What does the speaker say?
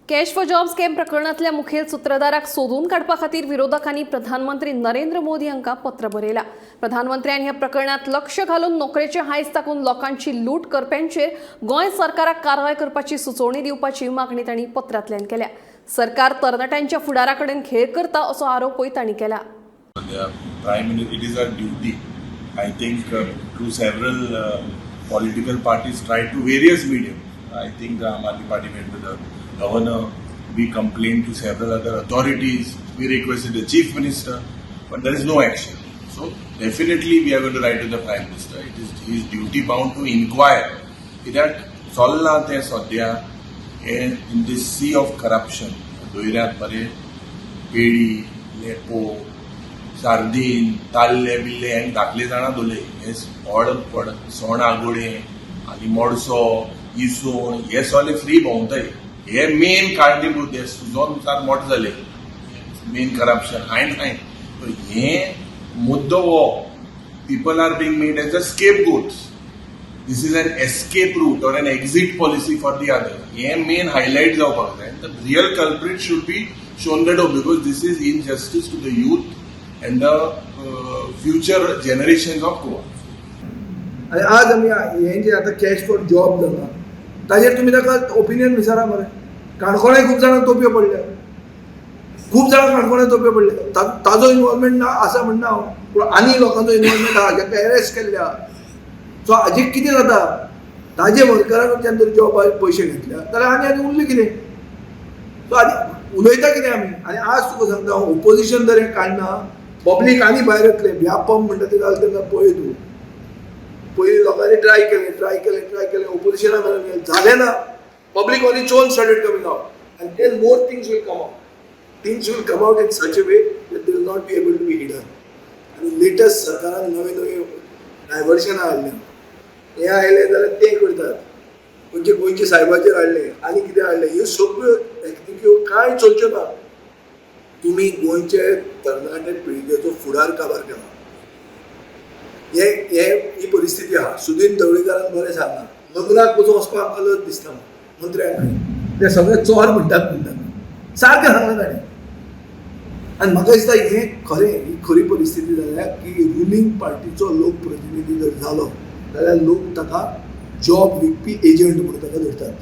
Cash for job scam प्रकरणांतल्या मुखेल सुत्रधाराक सोदून काडपा खातीर विरोधकांनी प्रधानमंत्री नरेंद्र मोदी हांकां पत्र बरयलां. प्रधानमंत्र्यान ह्या प्रकरणांत लक्ष घालून नोकरेचे हांयस दाखोवन लोकांची लूट करप्यांचेर गोंय सरकाराक कारवाय करपाची सुचोवणी दिवपाची मागणी तांणी पत्रांतल्यान केल्या. सरकार तरणाट्यांच्या फुडारा कडेन खेळ करता असो आरोपूय तांणी केला. The Prime Minister, it is our duty. I think through several political parties tried to various mediums. I think the Aam Aadmi Party went to the governor, we complained to several other authorities, we requested the Chief Minister, but there is no action. So definitely we are going to write to the Prime Minister. It is his duty bound to inquire. कित्याक चल्लां तें सद्या हें in this sea of corruption, दर्यांत मरे पेडी, लेपो, सार्दीन, ताल्ले बिल्ले हे धाकले जाणां दोले हे व्हड व्हड सण आगोळे आनी मोडसो, इसवण हे सगळे फ्री भोंवताय. हे मेन कारणीभूत, हे सुजोन सार मोठे जाले मेन करप्शन हायन हायन. हे मुद्दो हो people are being made as a scapegoats. This is an escape route or an exit policy for the other. हे मेन हायलायट जावपाक जाय. The real culprit should be shown the door, because this is injustice to the youth and the future generations of Goa. आनी आज आमी हें जें आतां cash for job जाला, ताजेर तुमी ताका ओपिनियन विचारा मरे. काणकोणाय खूब जाणांक तोपयो पडल्या, खूब जाणांक काणकोणाय तोपयो पडल्या. ताजो इन्वॉल्वमेंट ना आसा म्हणना हांव, पूण आनी लोकांचो इन्वॉल्वमेंट आहा जाका अरेस्ट केल्ले आहा. सो हाजेर कितें जाता, ताजे वर्करां जर जॉबार पयशे घेतल्या जाल्यार आनी आनी उरलें कितें? सो आनी उलयता कितें आमी? आनी आज तुका सांगता, ओपोजिशन जर हें काडना, पब्लीक आनी भायर येतलें. व्यापम म्हणटा तें जालें तेन्ना पळय तूं, पयलीं लोकांनी ट्राय केलें, ट्राय केलें, ट्राय केलें, ओपोजिशना मेरेन जालें ना. Public on its own started coming out, and then more things will come out. Things will come out in such a way that they will not be able to be hidden. आनी latest सरकारान नवे नवे डायवर्शनां हाडल्या. हें आयलें जाल्यार तें करतात. खंयचे गोंयचे सायबाचेर हाडलें आनी कितें हाडलें. ह्यो सगळ्यो टॅक्निक्यो कांय चलच्यो ना. तुमी गोंयचे तरणाटे पिळगेचो फुडार काबार केला. हे हे ही परिस्थिती आहा. सुदीन ढवळीकारान बरें सांगलां, लग्नाक पसून वचपाक आमकां लज दिसता मंत्र्यांक, ते सगळे चोर म्हणटात म्हणटात. सारकें सांगलें ताणें. आनी म्हाका दिसता हें खरें, ही खरी परिस्थिती जाल्या की रुलींग पार्टीचो लोक प्रतिनिधी जर जालो जाल्यार लोक ताका जॉब विकपी एजंट म्हणून ताका धरतात.